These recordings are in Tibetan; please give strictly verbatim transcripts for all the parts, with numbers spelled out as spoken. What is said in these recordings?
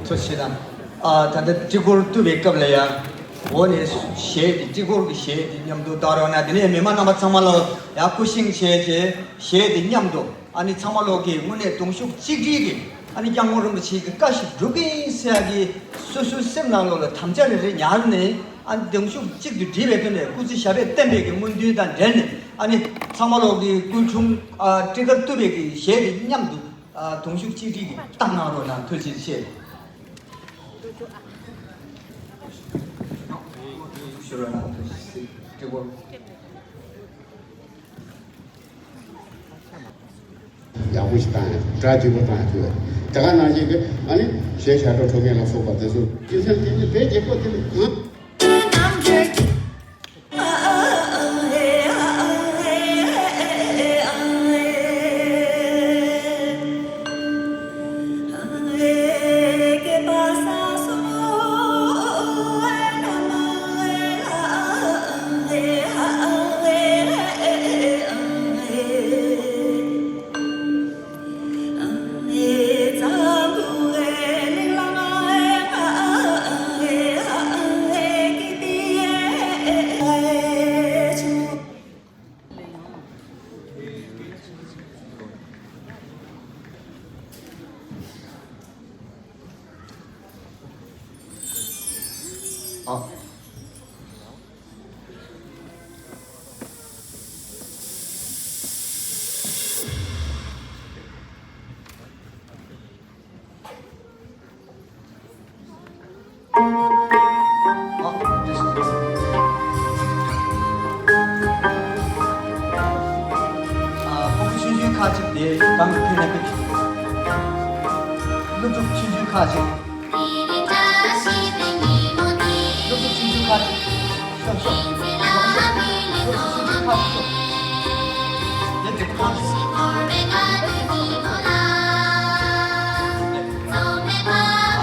ཐུགས་རྗེ་ཆེ་དང་། ཨ། ད་ལྟ་སྤྲི་གོར་གཏུབ་པའི་སྐབས་ལ་ཡང་། འོག་ནས་གཞས་དེ། སྤྲི་གོར་གྱི་གཞས་དེ་མཉམ་དུ་བཏང་རོགས་གནང་། དེ་ནས་མི་མང་རྣམ་པ་ཚང་མ་ལ་ཡང་སྐུ་བཞེངས་བྱས་བྱས་གཞས་དེ་མཉམ་དུ། ཨ་ནི་ཚང་མ་ལོག་གིས་དངོས་གནས་གདུང་ཤུགས་གཅིག་སྒྲིལ་གྱིས། ཨ་ནི་སྐྱབས་མགོན་རིན་པོ་ཆེ་གི་བཀའ་བཞིན་སྒྲུབ་ཀྱི་ཡིན་ཟེར་ཡག་གི་སོ་སོའི་སེམས་ནང་ལོགས་ལ་དམ་བཅའ་རེ་རེ་ཉར་ནས། ཨ་ནི་གདུང་ཤུགས་གཅིག་ཏུ་སྒྲིལ་བའི་ཐོག་ནས། སྐུ་ཚེ་ཞབས་པད་བརྟན་པའི་གི་སྨོན་འདུན་དང་འབྲེལ་ནས། ཨ་ནི་ཚང་མ་ལོག་གིས་སྐུ་འཁྲུངས། ཨ། སྤྲི་གོར་གཏུབ་པའི་གི་གཞས་དེ་མཉམ་དུ། ཨ། གདུང་ཤུགས་གཅིག་སྒྲིལ་གྱིས་བཏང་གནང་རོགས་གནང་། ཐུགས་རྗེ་ཆེ། ཞུ་རོགས་གནང་། ཐུགས་རྗེ་ཆེ། སྤྲི་གོར། ཡག་པོ་ཞིག་བཏང་ཡ། སྒྲ་ལྗིད་པོ་བཏང་ཡ་ཐུབ་ཡ། དེ་ག་ནང་བཞིན་གྱི། ཨ་ནི་གཞས་ཞབས་བྲོ་འཁྲབ་མཁན་ལ་སོགས་པ་དེ་ཚོ་སྐྱེད་སྲིང་བྱེད་ཀྱི་དེ་རྒྱལ་པོ་དེ་ནི། ཨ། ཨ། ཨ། ཕྲུ་གུ་ཆུང་ཆུང་ཁག་ཅིག་དེ་སྒང་ལ་ཕེབས་ན་ཕེབས། སློབ་ཕྲུག་ཆུང་ཆུང་ཁག་ཅིག། སློབ་ཕྲུག་ཆུང་ཆུང་ཁག་ཅིག། ཤོག་ཤོག། ཤོག་ཤོག། སློབ་ཕྲུག་ཆུང་ཆུང་ཁག་ཅིག་ཤོག། དེ་དེ་ཁག་ཅིག།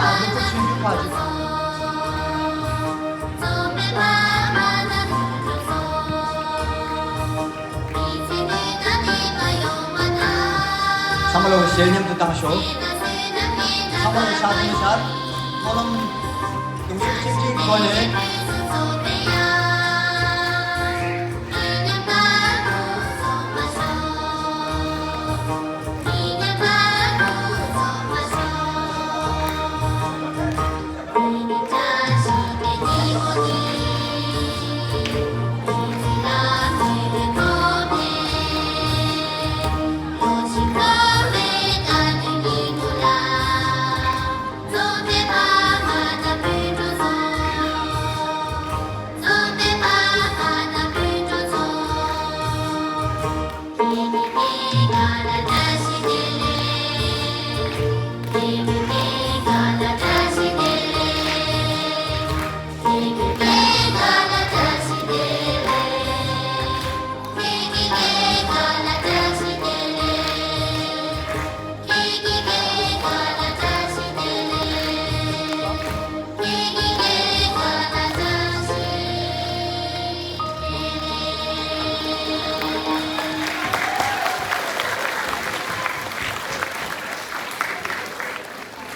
ཨ། སློབ་ཕྲུག་ཆུང་ཆུང་ཁག་ཅིག། ཚང་མ་ལོག་གཞས་མཉམ་དུ་བཏང་ཤོག། ཚང་མ་ལོག་ཕྱག་མཐོང་ཤར། སྨོན་ལམ་གདུང་ཤུགས་ཆེ་ཆེའི་སྒོ་ནས།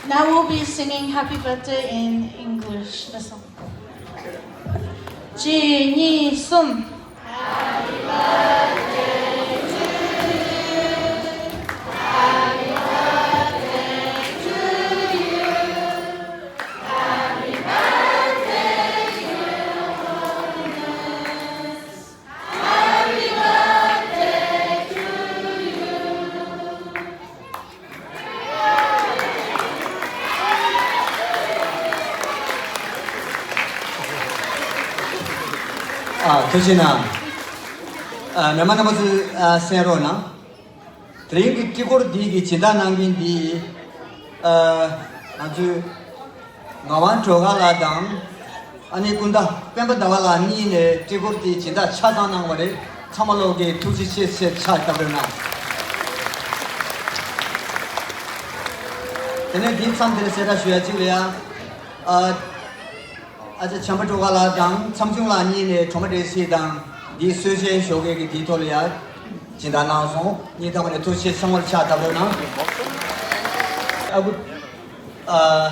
Now we'll be singing Happy Birthday in English, the song. གཅིག་གཉིས་གསུམ། ཨ། ཐུགས་རྗེ་གནང་། ཨ། མི་མང་རྣམ་པ་ཚོས། ཨ། གསན་རོགས་གནང་། དེ་རིང་གི་སྤྲི་གོར་འདི་གི་སྦྱིན་བདག་གནང་མཁན་འདི། ཨ། ང་ཚོའི་ངག་དབང་སྒྲོལ་དཀར་ལགས་དང་། ཨ་ནི་སྐུ་ཟླ་སྤེན་པ་ཟླ་བ་ལགས་གཉིས་ནས་སྤྲི་གོར་འདི་སྦྱིན་བདག་ཆ་ཚང་གནང་བ་རེད། ཚང་མ་ལོག་གིས་ཐུགས་རྗེ་ཆེ་ཟེར་ཕྱག་བརྡབ་རོགས་གནང་། དེ་ནས་འདི་མཚམས་འདིར་གསལ་བསྒྲགས་ཞུ་ཡ་གཅིག་ལ་ཡ། ཨ། ཨ་ཅག་བྱམས་པ་སྒྲོལ་དཀར་ལགས་དང་མཚམས་ཆུང་ལགས་གཉིས་ནས་གྲོ་མ་འབྲས་སིལ་དང་འདིའི་གསོལ་ཇའི་ཞོགས་ཀས་ཀྱི་དེའི་ཐོག་ལ་ཡ་སྦྱིན་བདག་གནང་སོང་། སྙིང་ཐག་པ་ནས་ཐུགས་རྗེ་ཆེ། ཚང་མར་ཕྱག་བརྡབ་རོགས་གནང་། ཨ་ཁུ། ཨ།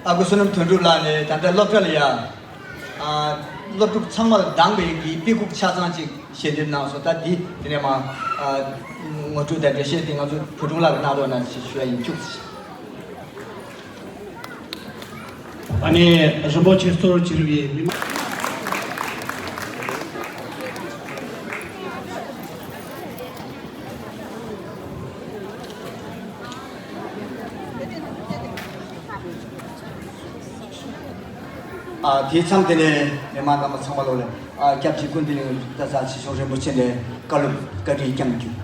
ཨ་ཁུ་བསོད་ནམས་དོན་གྲུབ་ལགས་ནས་ད་ལྟ་སློབ་གྲྭ་ལ་ཡ། ཨ། སློབ་ཕྲུག་ཚང་མ་ལ་དྭངས་པའི་གི་དཔེ་ཁུག་ཆ་ཚང་ཅིག་ཞལ་འདེབས་གནང་སོང་། ད་འདི་དེ་ནས་མ། ཨ། ངོ་སྤྲོད་དང་འགྲེལ་བཤད་འདི་ང་ཚོ་བུ་ཆུང་ལགས་ཀྱིས་གནང་རོགས་གནང་ཞེས་ཞུ་ཡ་ཡིན། བཅུག་ཨ་ནི་རིན་པོ་ཆེ་གཙོ་བྱས་པའི་མི་མང་ཨ། དེའི་མཚམས་དེ་ནས་མི་མང་རྣམ་པ་ཚང་མ་ལོ་ལ། ཨ། སྐྱབས་རྗེ་ཀུན་བདེ་གླིང་བཀའ་ཤག་ཆེ་ཆུང་རིན་པོ་ཆེ་ནས་བཀའ་སློབ་བཀའ་དྲིན་བསྐྱངས་རྒྱུ།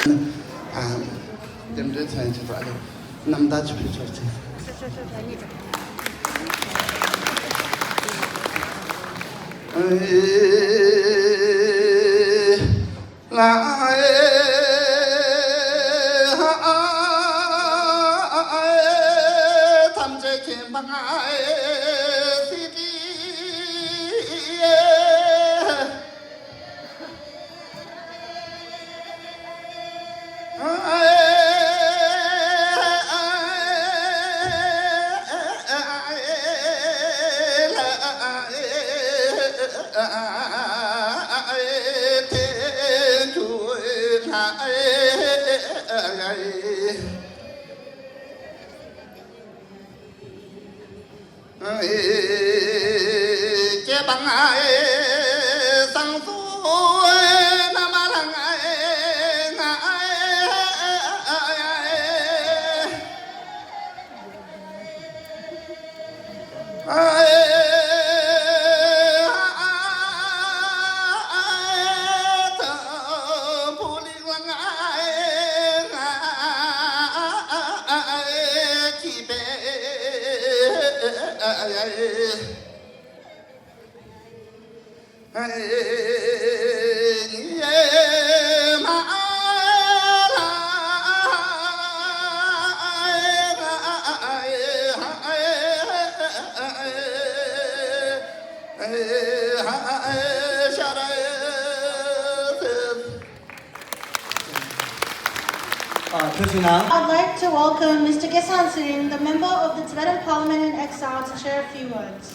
ཨ། རྟེན་འབྲེལ་མཚོན་ཆེད་དུ་ཨ་ལེ་རྣམ་ཐར་ཅིག་ཕུལ་ཆོག་ཅིག་ཐམས་ཅད་མཁྱེན་པ་ང་ཨེ་སྲིད་དེ། ཨ། ཐུགས་རྗེ་གནང་། I'd like to welcome Mister Kesan Tshering, the member of the Tibetan Parliament in exile, to share a few words.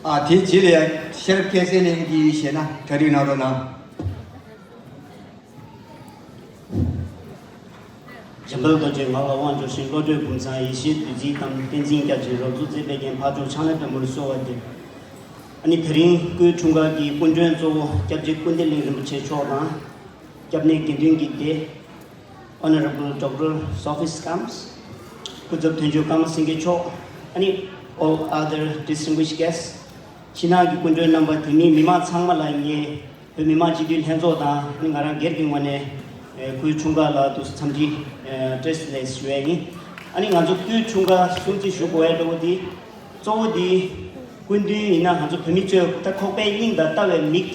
ཨ། དེའི་རྗེས་ལ་ཡང་ཤེས་རབ་སྐལ་ཟེར་ལེན་གྱིས་བཞེས་ན་གྲ་སྒྲིག་གནང་རོགས་གནང་། འཇམ་དཔལ་རྡོ་རྗེ་ངག་ལ་དབང་འབྱོར་ཞིང་། བློ་གྲོས་བུམ་ཚང་ཡེ་ཤེས་བདུད་རྩིས་གཏམས། བསྟན་འཛིན་བརྒྱ་བྱིན་རོལ་མཚོ་རྩེ་པའི་རྒྱན། ཕག་གྲུ་ཕྱག་ན་པདྨོར་གསོལ་བ་འདེབས། ཨ་ནི་དེ་རིང་སྐུའི་འཁྲུངས་སྐར་གྱི་སྐུ་མགྲོན་གཙོ་བོ་སྐྱབས་རྗེ་ཀུན་བདེ་གླིང་རིན་པོ་ཆེ་མཆོག་དང་། སྐྱབས་གནས་དགེ་འདུན་གྱི་སྡེ། Honorable Doctor Sophie Skams། སྐུ་ཚབ་དོན་གཅོད་ཀརྨ་སེང་གེ་མཆོག་ཨ་ནི་all other distinguished guests། ཕྱི་ནང་གི་སྐུ་མགྲོན་རྣམ་པ། དེ་མིན་མི་མང་ཚང་མ་ལ་ངས་བོད་མི་མང་སྤྱི་འཐུས་ལྷན་ཚོགས་དང་ཨ་ནི་ང་རང་སྒེར་གྱི་ངོས་ནས་ཨེ། སྐུའི་འཁྲུངས་སྐར་ལ་དུ་འཚམས་འདྲི་ཨེ། བཀྲ་ཤིས་བདེ་ལེགས་ཞུ་ཡས་ཡིན། ཨ་ནི་ང་ཚོ་སྐུའི་འཁྲུངས་སྐར་སྲུང་བརྩི་ཞུ་དགོས་ཡས་འདྲ་བོ་དེ། གཙོ་བོ་དེ་སྐུ་མདུན་ཡིན་ན་ང་ཚོ་བོད་མི་ཚོས་ད་ཁོག་པའི་སྙིང་དང་ལྟ་བའི་མིག་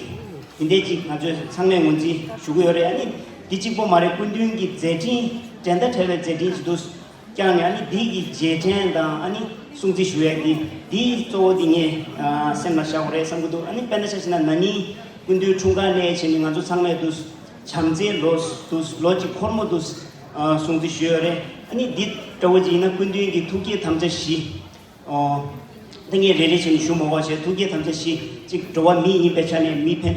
དེ་འདྲས་ཅིག་ང་ཚོས་ཚང་མས་ངོས་འཛིན་ཞུ་གི་ཡོད་རེད། ཨ་ནི་འདི་གཅིག་པོ་མ་རེད། སྐུ་མདུན་གྱི་མཛད་འཕྲིན་འགྲན་ཟླ་བྲལ་བའི་མཛད་འཕྲིན་ཞིག་འདུག་བསྐྱངས་ནས་ཨ་ནི་འདི་གི་རྗེས་དྲན་དང་ཨ་ནི་སྲུང་བརྩི་ཞུ་ཡས་འདི་འདི་གཙོ་བོ་འདི་ངས་ཨ། སེམས་ལ་བཞག་དགོས་རེད་བསམ་གྱི་འདུག་ཨ་ནི་དཔེར་ན་ཆ་བཞག་ན་ན་ནིང་སྐུ་མདུན་འཁྲུངས་སྐར་ནས་བྱས་ནས་ང་ཚོ་ཚང་མས་འདུག་བྱམས་བརྩེའི་ལོ་འདུག་ལོ་གཅིག་འཁོར་མོ་འདུག་ཨ། སྲུང་བརྩི་ཞུས་ཡོད་རེད། ཨ་ནི་འདི་འདྲ་བོ་ཅིག་ཡིན་ན་སྐུ་མདུན་གྱི་ཐུགས་བསྐྱེད་དམ་བཅའ་བཞི། ཨོ། ད་ངས་རེ་རེ་བྱས་ནས་ཞུ་མ་དགོས་བྱས། ཐུགས་བསྐྱེད་དམ་བཅའ་བཞི་གཅིག་འགྲོ་བ་མི་ཡིན་པའི་ཆ་ནས་མི་ཕན་ཚུན་